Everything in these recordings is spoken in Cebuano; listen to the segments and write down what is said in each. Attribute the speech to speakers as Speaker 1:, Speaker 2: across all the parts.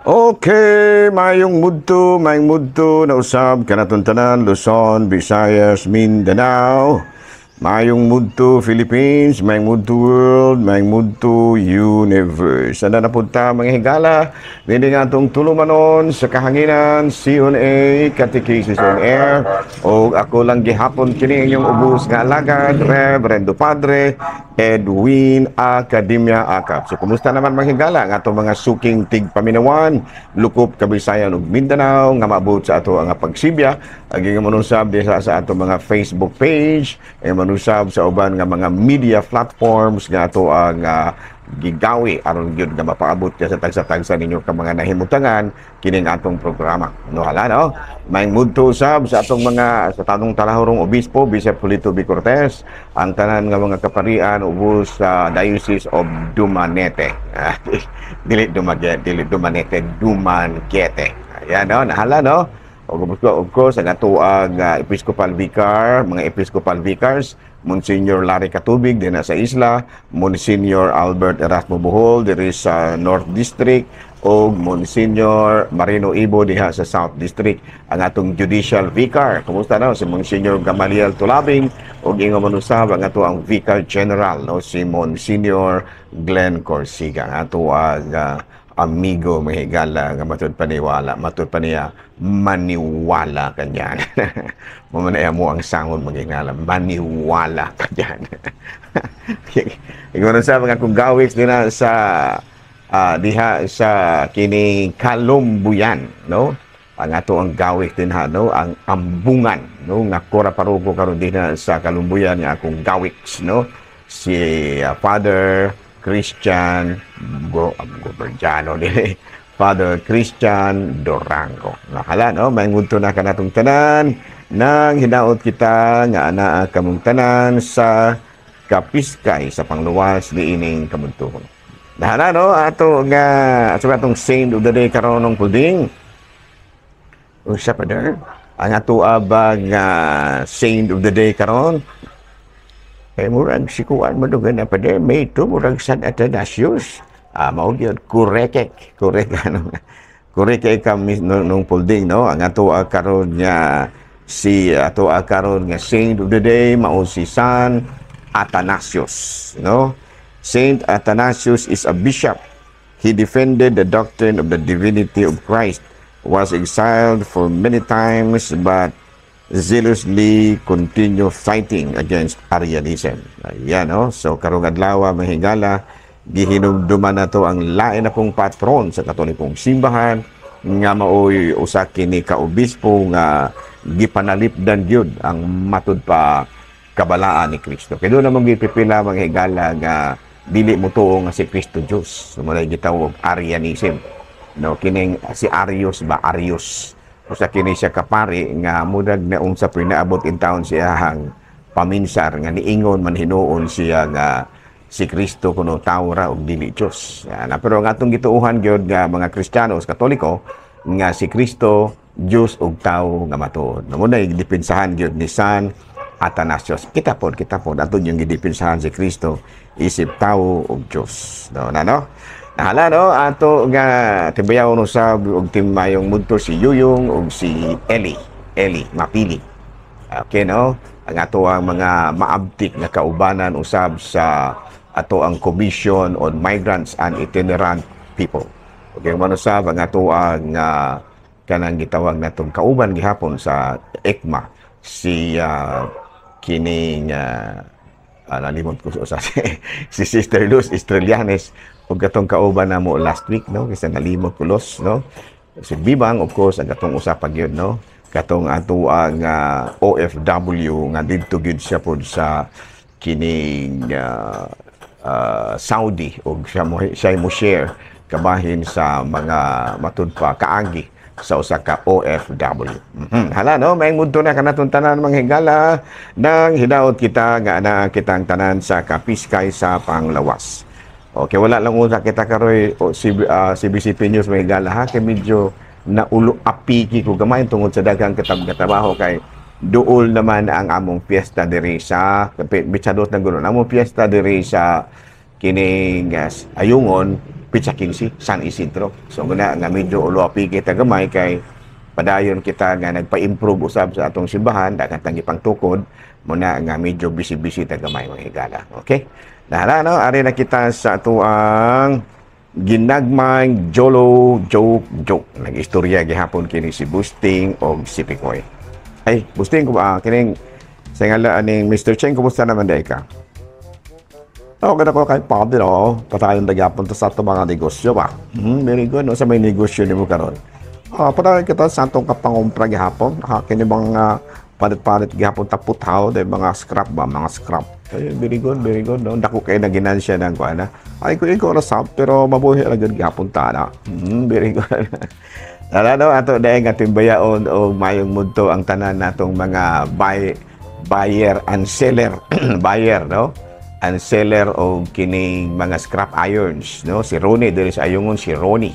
Speaker 1: Okay, mayong mudto na usab kanatong tanan, Luzon, Visayas, Mindanao. Mayong mudto Philippines, mayong mudto world, mayong mudto universe. Ana na punta, mga higala, dili nga atong tulumanon sa kahanginan, C&A, Catechesis on Air. O ako lang gihapon kini inyong ubos nga alagad, Reverendo Padre Edwin Academia Acap. So kumusta naman, mga higala, ang atong mga suking tigpaminawan, lukop Kabisayan ug Mindanao nga maabot sa ato ang pagsibya, agi nga manusab diha sa atong mga Facebook page, ay manusab sa uban nga mga media platforms nga ato ang gigawi aron gyud nga mapaabot ka sa tagsa-tagsa ninyo ka mga nahimutangan kining atong programa. No, hala no. May mudto usab sa atong mga sa tanong talahurong obispo, Bishop Julito B. Cortez, ang tanan nga mga kaparian ubos sa Diocese of Dumanete. Dili Dumaguete, dili Dumanete, Dumaguete. Ayan no, nahala no. O of course, ang ato ang Episcopal Vicar, mga Episcopal Vicars, Monsignor Larry Katubig din sa isla, Monsignor Albert Erasmo Bohol diri sa North District, o Monsignor Marino Ibo diha sa South District. Ang atong Judicial Vicar, kumusta no, si Monsignor Gamaliel Tulabing, ug ingon man usab ang ato ang Vicar General, no, si Monsignor Glenn Corsiga, ang ato ang amigo, mga higala, nga matud paniwala, matud pa niya maniwala kanyan. Mo na mo ang sangon, mga higala, maniwala kanyan. Ingon sa mga kung gawiks din na sa diha sa kini Kalumbuyan, no? Ang ato ang gawik din ha, no? Ang ambungan, no? Nga kora paroko karon din sa Kalumbuyan nga akong gawiks, no? Si Father Christian Go Gobergiano dili Father Christian Dorango. Nakala, no? May ngunto na kanatong tanan nang hinaot kita nga anaa kamong tanan sa kapiskay sa pangluwas ni ining kamuntuhon. Nahala, no? Ato nga, ato atong saint of the day karon ng puding. Unsa pa der? Ang ato abang saint of the day karon kay murag si kuan mo dugan na pa der, May 2, murag San Athanasius. Ah, mao gyud, kurekek, korek ano. Korek kami nung pulding, no? Ang ato karon nga si ato karon nga saint of the day mao si San Athanasius, no? Saint Athanasius is a bishop. He defended the doctrine of the divinity of Christ, was exiled for many times, but zealously continue fighting against Arianism. Ayan, no? So, karong adlaw, mahigala, gihinumduman na to ang lain na pong patron sa Katolikong simbahan nga maoy usa kini ka obispo nga gipanalipdan gyud ang matud pa kabalaan ni Kristo. Kay doon namang gipipila, mga higala, nga dili mo tuo nga si Kristo Diyos. So, mao gitawag Arianism. No, kining si Arius ba, Arius. Usa kini siya kapari nga murag na unsa po naabot in town siya hang paminsar nga niingon man hinuon siya nga si Kristo kuno tawo ra ug dili Dios. Yan. Pero ang atong gituohan gyud nga mga Kristiyano, Katoliko, nga si Kristo Dios ug tawo nga matuod. Mao na gidepensahan gyud ni San Athanasius. Kita pod ato yung gidepensahan si Kristo isip tawo ug Dios. No, na no? Nahala no, ato nga tibayaw no sa og timayong mudto si Yuyong ug si Eli, Eli Mapili. Okay no, ang ato ang mga maabtik nga kaubanan usab sa ato ang Commission on Migrants and Itinerant People. Okay, man usab ang ato ang kanang gitawag natong kauban gihapon sa ECMA, si kining nalimot ko sa si Sister Luz Estrellanes ug katong kauban namo last week, no, kasi nalimot ko los, no, si Bibang, of course, ang katong usa pa gyud, no, katong ato ang OFW nga didto gyud siya pod sa kining Saudi ug siya mo share kabahin sa mga matud pa kaagi sa usa ka OFW. Hala no, may mudto na kanatong tanan, mga higala, nang hinaot kita nga ana kitang tanan sa kapiskay sa panglawas. Okay, wala lang unsa kita karoy o, CBCP News, mga higala, ha, kay medyo naulo apiki ko gamay tungod sa daghang katab katrabaho kay duol naman ang among piyesta diri sa Bitsados na gulo. Among piyesta diri sa kining Ayungon. Petsa 15, San Isidro. So muna nga medyo ulo kita gamay kay padayon kita nga nagpa-improve usab sa atong simbahan, daghan tang ipangtukod, muna nga medyo busy-busy ta gamay, mga higala. Okay? Nahala, no, ari na kita sa atoang ginagmay Jolo joke joke. Nag-istorya gihapon kini si Busting og si Pikoy. Ay, Busting ko ba kining sa ngala aning Mr. Cheng, kumusta naman day ka?
Speaker 2: Okay na ko kay Padre, no? Patayon na gyapon ta sa ato mga negosyo ba?
Speaker 1: Very good. No? Sa may negosyo nimo karon?
Speaker 2: Patayon kita sa atong kapangumpra gihapon. Kini mga palit-palit gihapon ta putaw, day mga scrap ba, mga scrap.
Speaker 1: Ay, very good, very good. No? Dako kay na ginansya ng kuan na.
Speaker 2: Ay, ko ikaw ra sab, pero mabuhi ra gyud gihapon ta na.
Speaker 1: Very good. Tara, no, ato dahil nga timbayaon o mayong mudto ang tanan natong mga buyer and seller, buyer, no? And seller og kining mga scrap irons, no? Si Ronnie diri sa Ayungon, si Ronnie.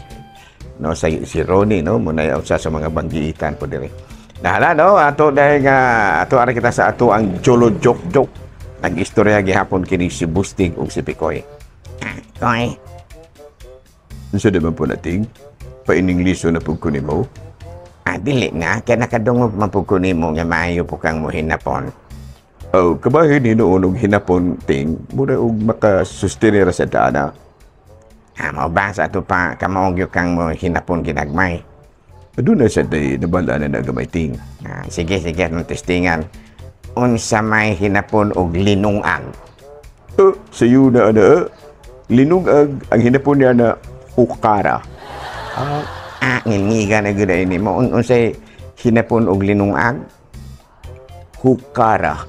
Speaker 1: No, sa si Ronnie, no, muna usa sa mga banggiitan po diri. Nahala, no, ato dahil nga ato ari kita sa ato ang Jolo joke joke. Nag-istorya gihapon kini si Busting ug si Pikoy. Koy.
Speaker 2: Unsa di man po nating? Paininglisyo na pud ko nimo.
Speaker 1: Ah, dili na kay nakadungog man pud ko nimo nga maayo po kang mohinapon.
Speaker 2: Oh, kabahin hinuon og hinapon, ting, mura og makasustain ra sa dana.
Speaker 1: Ah, mao ba sa ato pa kamaog gyud kang mo hinapon ginagmay?
Speaker 2: Aduna sa day nabala na nagamay, ting.
Speaker 1: Ah, sige, sige, anong testingan. Unsa may hinapon og linungag?
Speaker 2: Sayo na ana. Linungag ang hinapon niya na ukara.
Speaker 1: Ah, ngilngiga na gyud ay nimo. Unsay hinapon og linungag?
Speaker 2: Hukara.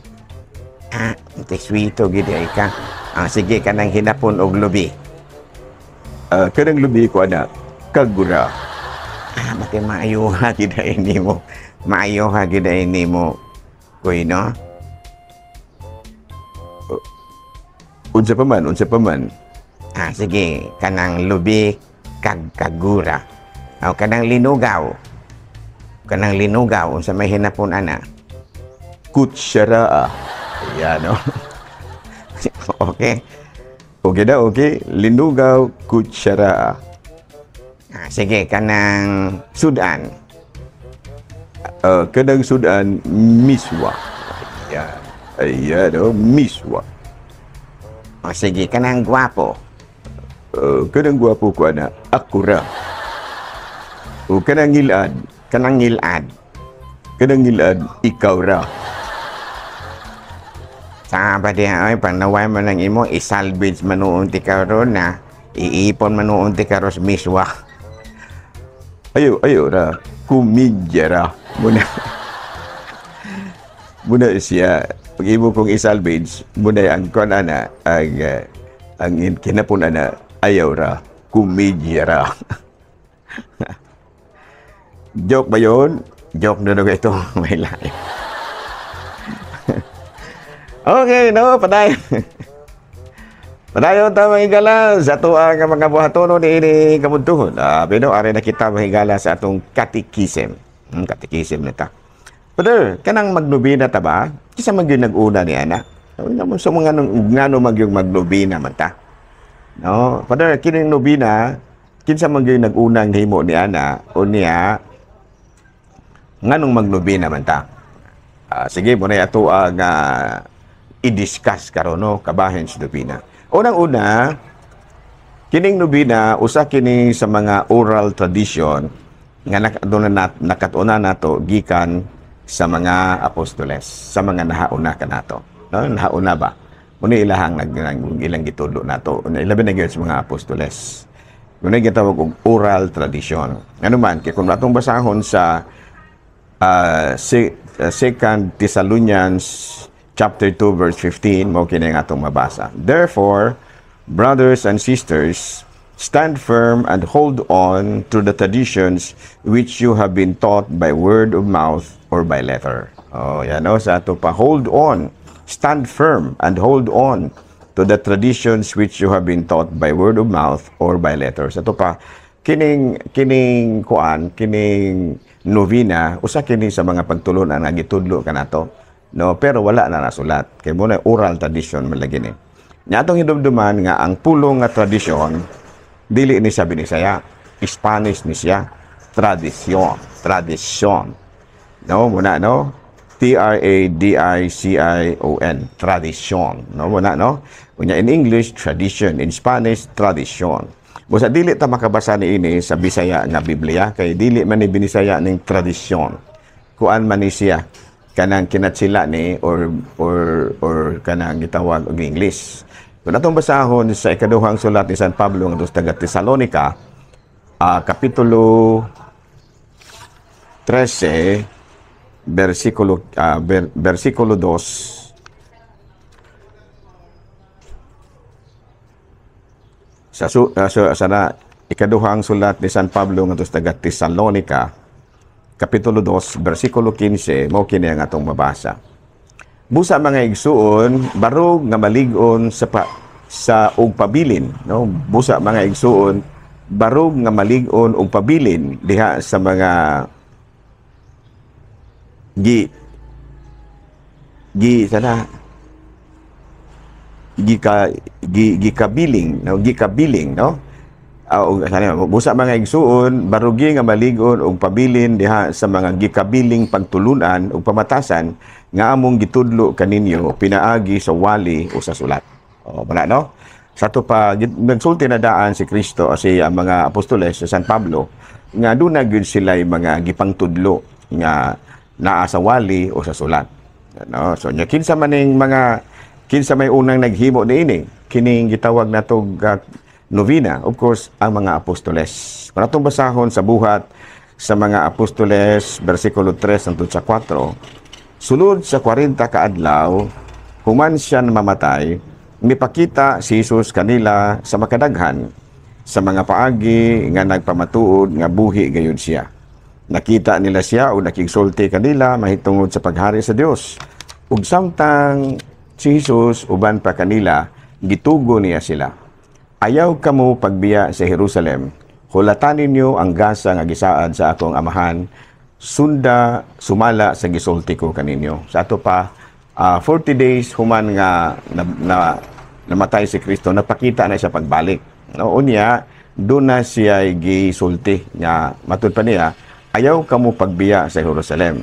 Speaker 1: Ah, teswito gyud ay ka. Ah, sige, kanang hinapon og lubi.
Speaker 2: Kanang lubi ko ana, kagura.
Speaker 1: Ah, bati maayo ha gyud ay nimo. Maayo ha gyud ay nimo. Kuy, no?
Speaker 2: Unsa pa man, unsa pa man.
Speaker 1: Ah, sige, kanang lubi kag kagura. O kanang linugaw. Kanang linugaw unsa may hinapon ana?
Speaker 2: Kutsara. Ayan, no?
Speaker 1: Okay.
Speaker 2: Okay na, okay. Linugaw, kutsara.
Speaker 1: Ah, sige, kanang sudan.
Speaker 2: Kanang sudan, miswa. Ayan. Ayan, no? Miswa.
Speaker 1: O sige, kanang gwapo.
Speaker 2: Kanang gwapo ko ana, akura. O kanang ngilad.
Speaker 1: Kanang ngilad.
Speaker 2: Kanang ngilad, ikaw ra.
Speaker 1: Sa ba diha, ay, panaway man ang imo, isalvage man noon ti karon na, iipon man noon ti karos miswa.
Speaker 2: Ayo, ayo ra, kumidya ra. Muna, muna siya, pag imo kong isalvage, muna ang kon ana, ang kinapon ana, ayaw ra, kumidya ra. Joke ba yun?
Speaker 1: Joke na ito, may layo. Okay, no, padayon. Padayon ta, mga higala, sa ato ang mga buhatono ni ini kamuntuhon. Pero ari na kita, mga higala, sa atong katikisem. Katikisem na ta. Brother, kanang magnobina ta ba? Kisa man gyud nag-una ni ana. Sabi naman sa mga nung ngano magyung magnobina man ta. No, Father, kining nobina, kinsa man gyud nag-unang himo ni ana o niya nganong magnobina man ta? Sige, muna ato ang i-discuss karon, no, kabahin sa nobina. Unang-una, kining nobina usa kini sa mga oral tradition nga nakatuna nato gikan sa mga apostoles, sa mga nahauna kanato. No, nahauna ba? Muna ilahang ilang gitudlo nato. Ilabi na gyud sa mga apostoles. Muna gitawag og oral tradition. Ano man kay kung atong basahon sa Second Thessalonians chapter 2 verse 15, mao kini ang atong mabasa. Therefore, brothers and sisters, stand firm and hold on to the traditions which you have been taught by word of mouth or by letter. Oh, yan o, sa ato pa, hold on, stand firm and hold on to the traditions which you have been taught by word of mouth or by letter. Sa ato pa, kining kuan, kining novena, usa kini sa mga pagtulunan nga gitudlo kanato. No, pero wala na nasulat. Kay mo na oral tradition man lagi ni. Nya atong hidumduman nga ang pulong nga tradisyon Dili ni siya Binisaya, Spanish ni siya. Tradisyon, tradisyon. No, muna no. Tradicion, tradisyon. No, muna no. Unya in English, tradition, in Spanish, tradisyon. Busa dili ta makabasa ni ini sa Bisaya nga Biblia kay dili man ni Binisaya ning tradisyon. Kuan man ni siya kanang kinatsila ni or kanang gitawag og English. Kung atong basahon sa ikaduhang sulat ni San Pablo ngadto sa taga Tesalonica, kapitulo 13 versikulo 2, sa ikaduhang sulat ni San Pablo ngadto sa taga Tesalonica, kapitulo 2 versikulo 15, mao kini ang atong mabasa. Busa mga igsuon, barog nga malig-on sa og pabilin, no? Busa mga igsuon, barog nga malig-on og pabilin diha sa mga gi gi sana gika gi gikabiling, no? Gikabiling, no? Og sana busa mga igsuon, barugi nga malig-on og pabilin diha sa mga gikabiling pagtulunan ug pamatasan nga among gitudlo kaninyo pinaagi sa wali o sa sulat. O wala no? Sa ato pa nagsulti na daan si Kristo o si ang mga apostoles sa San Pablo nga duna gyud sila mga gipangtudlo nga naa sa wali o sa sulat. No? So nya kinsa man ning mga kinsa may unang naghimo niini kining gitawag natog novena, of course, ang mga apostoles. Kung atong basahon sa Buhat sa mga Apostoles, versikulo 3 hangtod sa 4, sulod sa 40 kaadlaw, human siya mamatay, mipakita si Jesus kanila sa makadaghan, sa mga paagi nga nagpamatuod nga buhi gayud siya. Nakita nila siya o nakigsulti kanila mahitungod sa paghari sa Dios. Ug samtang si Jesus uban pa kanila, gitugo niya sila. Ayaw kamo pagbiya sa Jerusalem. Hulatan ninyo ang gasa nga gisaad sa akong amahan, sunda sumala sa gisulti ko kaninyo. Sa ato pa 40 days human nga namatay si Kristo, napakita na siya pagbalik. No, unya doon na siya gisulti nga matud pa niya, ayaw kamo pagbiya sa Jerusalem.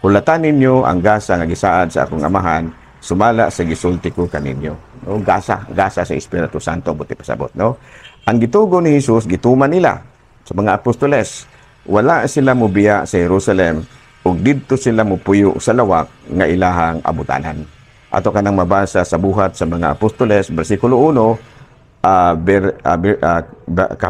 Speaker 1: Hulatan ninyo ang gasa nga gisaad sa akong amahan, sumala sa gisulti ko kaninyo. No, gasa, gasa sa Espiritu Santo, buti pasabot, no? Ang gitugo ni Jesus, gituman nila sa mga apostoles. Wala sila mobiya sa Jerusalem ug didto sila mopuyo sa lawak nga ilahang abutanan. Ato kanang mabasa sa Buhat sa mga Apostoles, versikulo 1,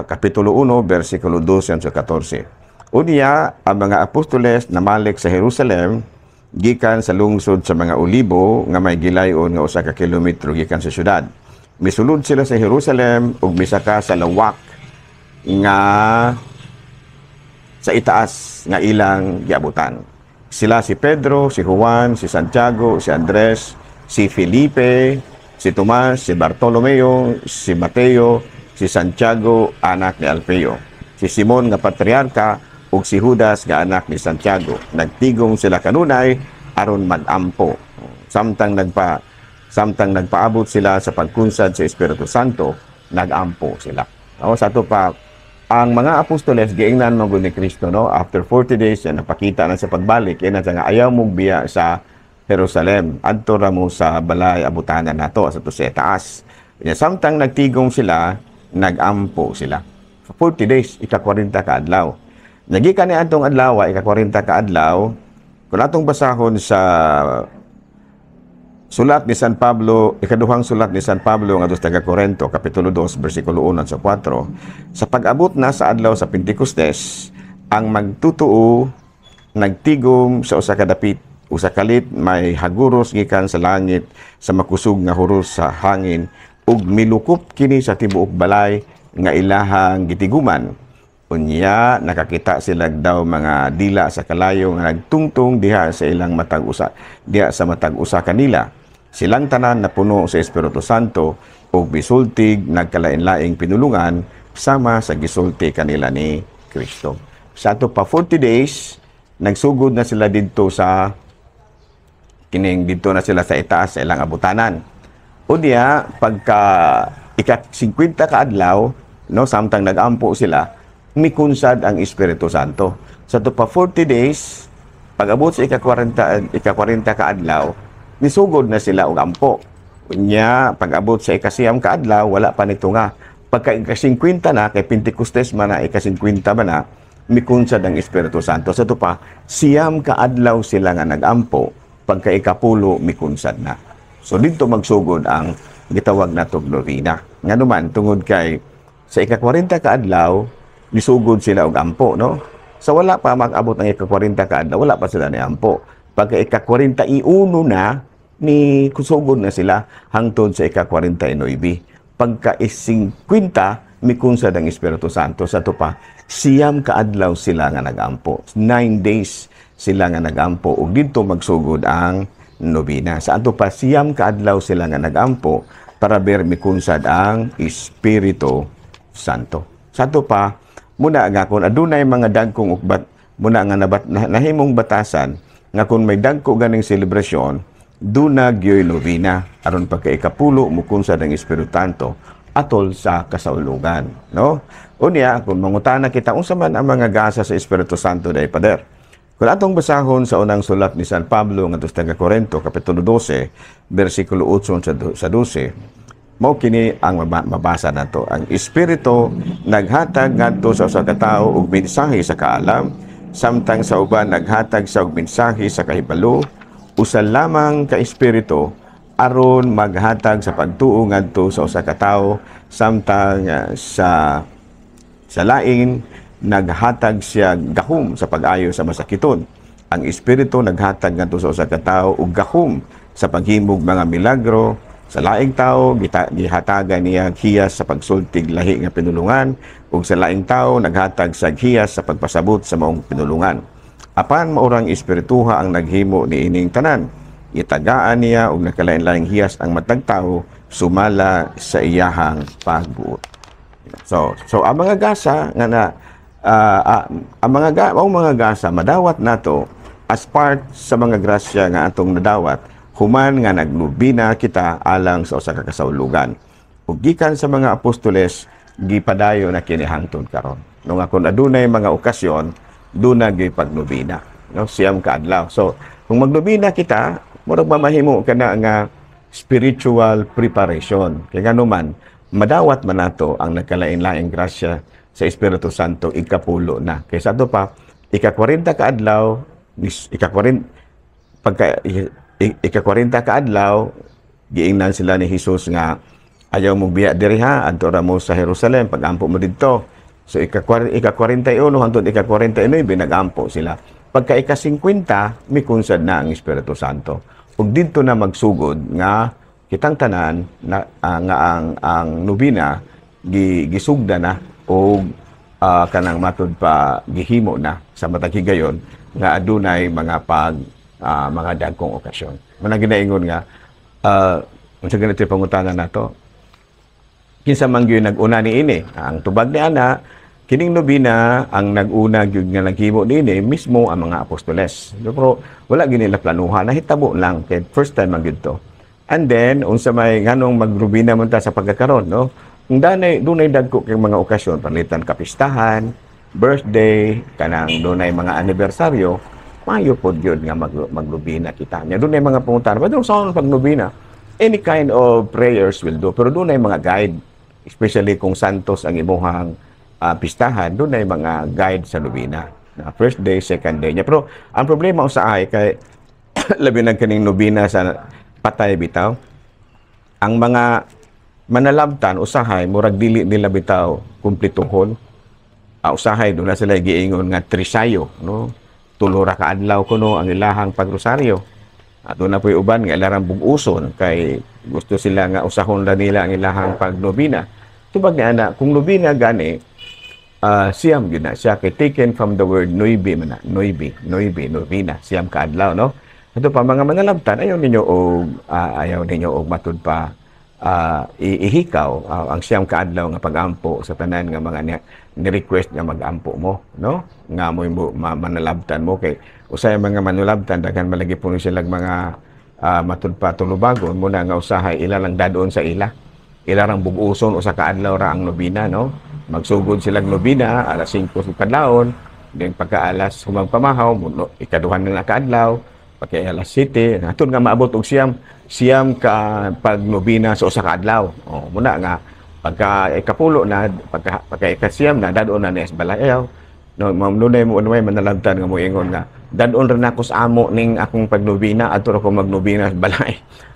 Speaker 1: kapitulo 1, versikulo 12 hangtod 14. Unya, ang mga apostoles namalik sa Jerusalem gikan sa lungsod sa mga Olibo nga may gilayon nga usa ka kilometro gikan sa syudad. Misulod sila sa Jerusalem ug misaka sa lawak nga sa itaas nga ilang giabutan. Sila si Pedro, si Juan, si Santiago, si Andres, si Felipe, si Tomas, si Bartolomeo, si Mateo, si Santiago, anak ni Alfeo, si Simon nga patriarka, ug si Judas nga anak ni Santiago. Nagtigom sila kanunay aron magampo. Samtang nagpaabot sila sa pagkunsad sa Espiritu Santo, nagampo sila. No, sa ato pa ang mga apostoles giingnan man gud ni Kristo, no, after 40 days na napakita na sa pagbalik, ina nga ayaw mong biya sa Jerusalem, adto ra mo sa balay abutanan nato sa to sa taas. Samtang nagtigom sila, nagampo sila. 40 days, ika-40 ka adlaw. Nagikan ni atong adlaw, ika-40 ka adlaw, kung atong basahon sa sulat ni San Pablo, ikaduhang sulat ni San Pablo ngadto sa taga Korento, kapitulo 2, versikulo 1 sa 4, sa pag-abot na sa adlaw sa Pentecostes, ang magtutuo nagtigom sa usa ka dapit, usa kalit may haguros gikan sa langit sa makusog nga huros sa hangin ug milukop kini sa tibuok balay nga ilahang gitiguman. Unya nakakita sila daw mga dila sa kalayo nga nagtungtong diha sa ilang matag usa, diha sa matag usa kanila. Silang tanan napuno sa Espiritu Santo ug bisultig nagkalain-laing pinulungan sama sa gisulti kanila ni Kristo. Sa ato pa 40 days nagsugod na sila didto sa kining didto na sila sa itaas sa ilang abutanan. Unya pagka ika 50 ka adlaw
Speaker 2: no, samtang nagampo sila, mikunsad ang Espiritu Santo. Sa ato pa 40 days, pag-abot sa ika-40, ika-40 ka adlaw, nisugod na sila og ampo. Unya, pag-abot sa ika-9 ka adlaw, wala pa nito nga. Pagka ika-50 na, kay Pentecostes man na, ika-50 man na, mikunsad ang Espiritu Santo. Sa ato pa, 9 ka adlaw sila nga nagampo, pagka ikapulo, mikunsad na. So dito magsugod ang gitawag natog novena. Nga naman, tungod kay sa ika-40 ka adlaw, nisugod sila og ampo, no? Sa wala pa mag-abot ang ika-40 ka adlaw, wala pa sila ni ampo. Pagka ika-41 na, ni kusugod na sila hangtod sa ika-49. Pagka is-50, mikunsad ang Espiritu Santo. Sa ato pa, 9 ka adlaw sila nga nagampo. 9 days sila nga nagampo. Ug didto magsugod ang nobena. Sa ato pa, 9 ka adlaw sila nga nagampo para ber mikunsad ang Espiritu Santo. Sa ato pa, muna nga kung adunay mga dagkong ukbat, muna nga nabat, nahimong batasan nga kung may dagko ganing selebrasyon, duna gyoy novena aron pagka ikapulo mukunsad ang Espiritu Santo atol sa kasaulugan, no? Unya, kung mangutana kita unsa man ang mga gasa sa Espiritu Santo day, Pader? Kung atong basahon sa unang sulat ni San Pablo ngadto sa taga Corinto, kapitulo 12, bersikulo 8 sa 12, mao kini ang mabasa nato: Ang Espiritu naghatag ngadto sa usa ka tawo og mensahe sa kaalam, samtang sa uban naghatag sa og mensahe sa kahibalo. Usa lamang ka Espiritu aron maghatag sa pagtuo ngadto sa usa ka tawo, samtang sa lain naghatag siya gahom sa pag-ayo sa masakiton. Ang Espiritu naghatag ngadto sa usa ka tawo og gahom sa paghimog mga milagro. Sa laing tawo gihatagan niya hiyas sa pagsultig lahi nga pinulungan, ug sa laing tawo naghatag sa hiyas sa pagpasabot sa maong pinulungan. Apan maurang Espirituha ang naghimo niining tanan. Itagaan niya og nakalain-laing hiyas ang matag tawo sumala sa iyahang pagbuot. So ang mga gasa nga na ang mga ga, ang mga gasa madawat nato as part sa mga grasya nga atong nadawat human nga nagnobina kita alang sa usa ka kasaulugan. Ug gikan sa mga apostoles, gipadayo na kini hangtod karon. No, nga kung adunay mga okasyon, duna gyud pagnobina, no, 9 ka adlaw. So kung magnobina kita, murag mamahimo kana nga spiritual preparation. Kay nganuman madawat man nato ang nagkalain-laing grasya sa Espiritu Santo ikapulo na. Kay sa ato pa, ika-40 ka adlaw, ika-40, pagka ika-40 ka adlaw, giingnan sila ni Jesus nga ayaw mo biya diri ha, adto ra mo sa Jerusalem, pagampo mo didto. So ika-41 hangtod ika-49 nagampo sila. Pagka ika-50, mikunsad na ang Espiritu Santo. Ug didto na magsugod nga kitang tanan na nga ang nobina gisugda na og kanang matud pa gihimo na sa matag higayon nga adunay mga pag mga dagkong okasyon. Manang ginaingon nga unsa ganito pangutana nato? Kinsa man gyud nag-una niini? Ang tubag ni ana, kining nobina ang nag-una gyud nga naghimo niini mismo ang mga apostoles. Pero wala gyud nila planuhan, nahitabo lang kay first time man gyud to. And then unsa may nganong magnobina man ta sa pagkakaron, no? Kung danay dunay dagko kay mga okasyon, pananglitan kapistahan, birthday, kanang dunay mga anibersaryo, maayo pod gyud nga magnobina kita. Nya dunay mga pangutana, "Padong sa pagnobina?" Any kind of prayers will do, pero dunay mga guide, especially kung santos ang imuhang pistahan, dunay mga guide sa nobina. Na first day, second day niya. Pero ang problema usahay kay labi na kaning nobina sa patay bitaw. Ang mga manalabtan usahay murag dili nila bitaw kumplituhon. Usahay doon na sila giingon nga trisayo, no? 3 ra ka adlaw kuno ang ilahang pagrosaryo. At doon na po'y uban nga ilarang bug-uson kay gusto sila nga usahon ra nila ang ilahang pagnobina. Tubag ni ana, kung nobina gani, 9 gyud na siya kay taken from the word nuibe man na, nuibe, nuibe, novena, 9 ka adlaw, no? Ato pa mga manalabtan, ayaw ninyo og matud pa ihikaw ang 9 ka adlaw nga pagampo sa tanan nga mga ni-request nga magampo mo, no? Nga mo manalabtan mo kay usay mga manulabtan daghan malagi puno sila mga matud pa tulubagon mo na nga usahay ila lang dadon sa ila. Ila rang bug-uson 1 ka adlaw ra ang nobina, no?
Speaker 1: Magsugod silang nobina alas 5 sa kadlawon, then pagka alas humang pamahaw, muno ikaduhan na kaadlaw, pagka alas 7, hantod nga maabot og 9, 9 ka pagnobina sa usa ka adlaw. Oh, muna nga pagka ikapulo na, pagka ikasiyam na, dadon na ni sa balay. Ayaw. No, ma'am, dunay mo may manalabtan nga moingon nga dadon ra nako sa amo ning akong pagnobina, adto ra ko magnobina sa balay.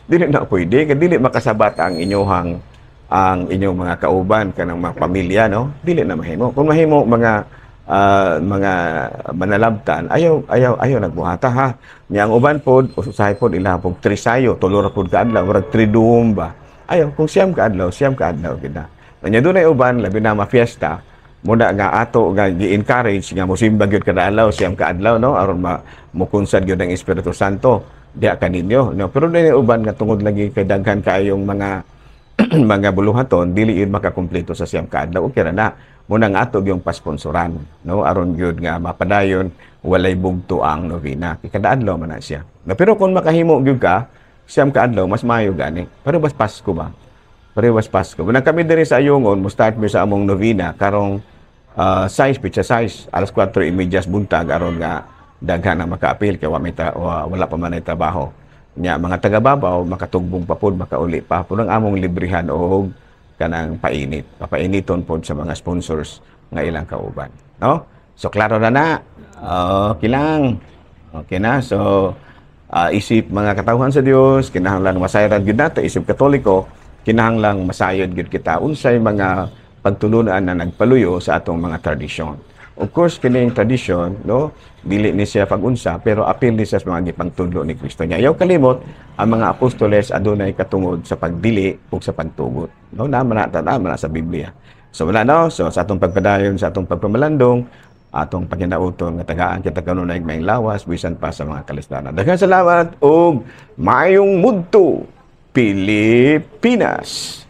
Speaker 1: Dili na pwede kay dili makasabat ang inyong mga kauban, kanang mga pamilya, no? Dili na mahimo. Kung mahimo, mga manalabtan, ayaw ayaw ayaw nagbuhata ha. Nya ang uban pod, usahay pod ila pog trisayo, tulo ra pod ka adlaw, murag triduom ba. Ayaw, kung 9 ka adlaw, 9 ka adlaw gid na. Nya dunay uban, labi na ma-fiesta, muna nga ato nga gi-encourage nga mosimba gyud kada adlaw, 9 ka adlaw, no, aron ma mukunsad gyud ang Espiritu Santo diha kaninyo, no? Pero dunay uban nga tungod lagi kay daghan kaayong mga buluhaton, dili yun makakumpleto sa 9 ka adlaw. Okay ra na muna nga ato yung pasponsoran, no, aron gyud nga mapadayon, walay bugto ang novena kay kada adlaw man na siya, no? Pero kung makahimo gyud ka 9 ka adlaw, mas maayo gani. Pero bas Pasko ba, parehas Pasko. Muna kami diri sa Ayungon, mo start mi sa among novena karong size pitsa size alas 4:30 buntag aron nga daghan ang makaapil kay wa may wala pa man ay trabaho. Nya mga taga-babaw makatugbong pa pod, makauli pa pod ang among librihan og kanang painit. Papainiton pod sa mga sponsors nga ilang kauban, no? So klaro na na. Okay lang. Okay na. So isip mga katawhan sa Dios, kinahanglan masayran gyud nato isip Katoliko, kinahanglang masayod gyud kita unsay mga pagtulunan na nagpaluyo sa atong mga tradisyon. Of course, kining tradisyon, no, dili ni siya pag-unsa, pero apil ni siya sa mga gipangtudlo ni Kristo niya. Ayaw kalimot, ang mga apostoles adunay katungod sa pagdili ug sa pagtugot. No, naman na, naman na sa Biblia. So wala, no, so sa atong pagpadayon, sa atong pagpamalandong, atong paginauton nga tagaan kita kanunay maayong lawas bisan pa sa mga kalisdanan. Daghang salamat ug maayong mudto, Pilipinas.